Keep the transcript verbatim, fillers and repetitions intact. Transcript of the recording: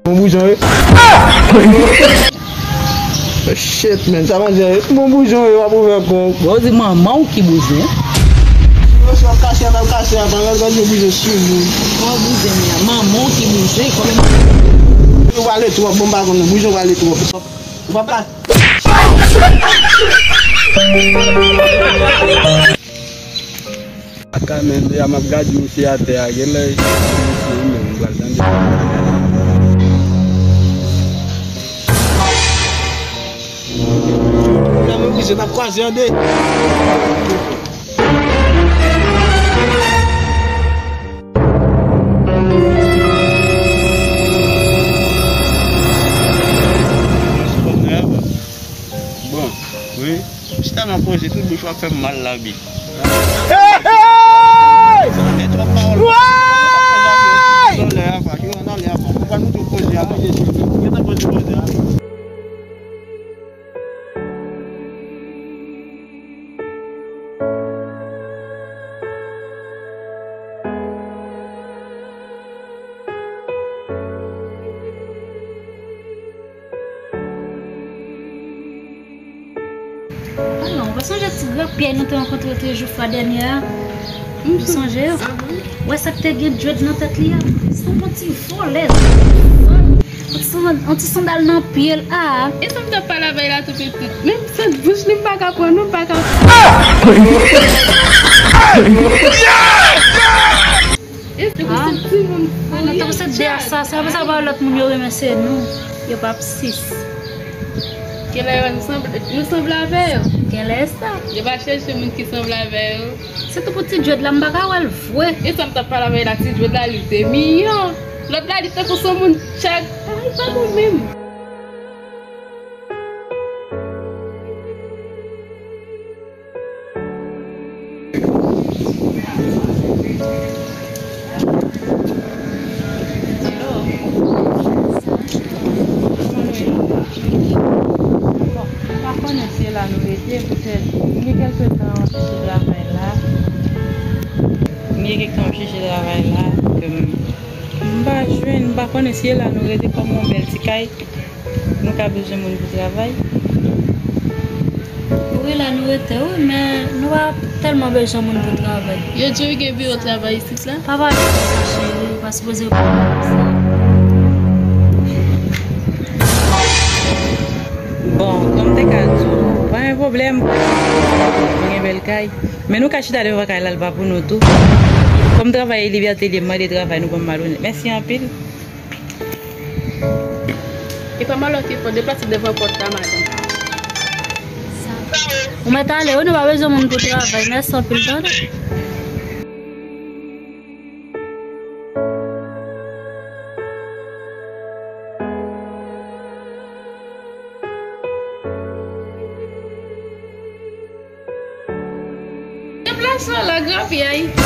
Bon boujon wi. Oh, shit, man, sa manzè wi. Bon boujon wi, w ap ouvè kò. Bon, di manman w ki boujon. Yo, si w ap kache a, w ap kache a, pa gade gade boujon sou nou. Bon boujon, manman w ki boujon, kòman. Yo, w ale twòp, bon, m pa konn, boujon w ale twòp. Ou pa pa. Aka men, deja m ap gade misye atè a, genlè se misye menm, m pral tande. Nan men misye, n ap kwaze an de. Bon, wi. Chita nan koze, tout bouch w ap fè m mal la, bi. Hey, hey! Sa fè twòp pawòl. Woy! Nan lè a, pa, yo, nan lè a, pa. Ou pa nou tou koze a, non? Yo ta koze koze a. Ah non, ou pa sonje ti granpyè nou te rankontre te jou fwa dènyè a? M sonje. Ou wè sa k te gen dread nan tèt li a? Se yon ti vòlè. Yon ti sandal, yon ti sandal nan pye l. Ah. E sa m t ap pale avè l la tou pitit. Menm sant bouch li m pa ka pran non, m pa ka. E se pou se timoun fou. Ah, nou tankou se de asasyen, apre sa pa lòt moun yo renmen se nou. Yo p ap sis. Genlè nou sanble, nou sanble avè yo. Genlè sa. Yo pa chèche moun ki sanble avè yo. Sitou pou ti dread la, m pa ka wè l vre. E sa m t ap pale avè l la, ti dread la, li te miyò. Lòt la, li tankou se yon moun tchak. Ay, pa bon menm. Hello. Bon, m pa konnen si e la nou rete, poutèt m gen kèlke tan m ap chèche travay la. M gen kèk tan m ap chèche travay la, ke m, m pa jwenn, m pa konnen si e la nou rete kòm yon bèl ti kay. Nou ka bezwen moun pou travay. Wi, la nou rete, wi, men nou pa tèlman bezwen moun pou travay. Yo di w gen biwo travay isit la? Papa, sa cheri, ou pa sipoze reponn sa. Bon, kòm te ka di w, pa gen pwoblèm. Nou gen bèl kay. Men nou ka chita devan kay la, l pa pou nou tou. Kòm travay e libète li ye, m mande travay, nou ban m malonèt. Mèsi anpil. E pa malè ki fè w deplase devan pòt la, madanm. Ou mèt ale, wi, nou pa bezwen moun pou travay. Mèsi anpil, tande. Deplase w la, granpyè.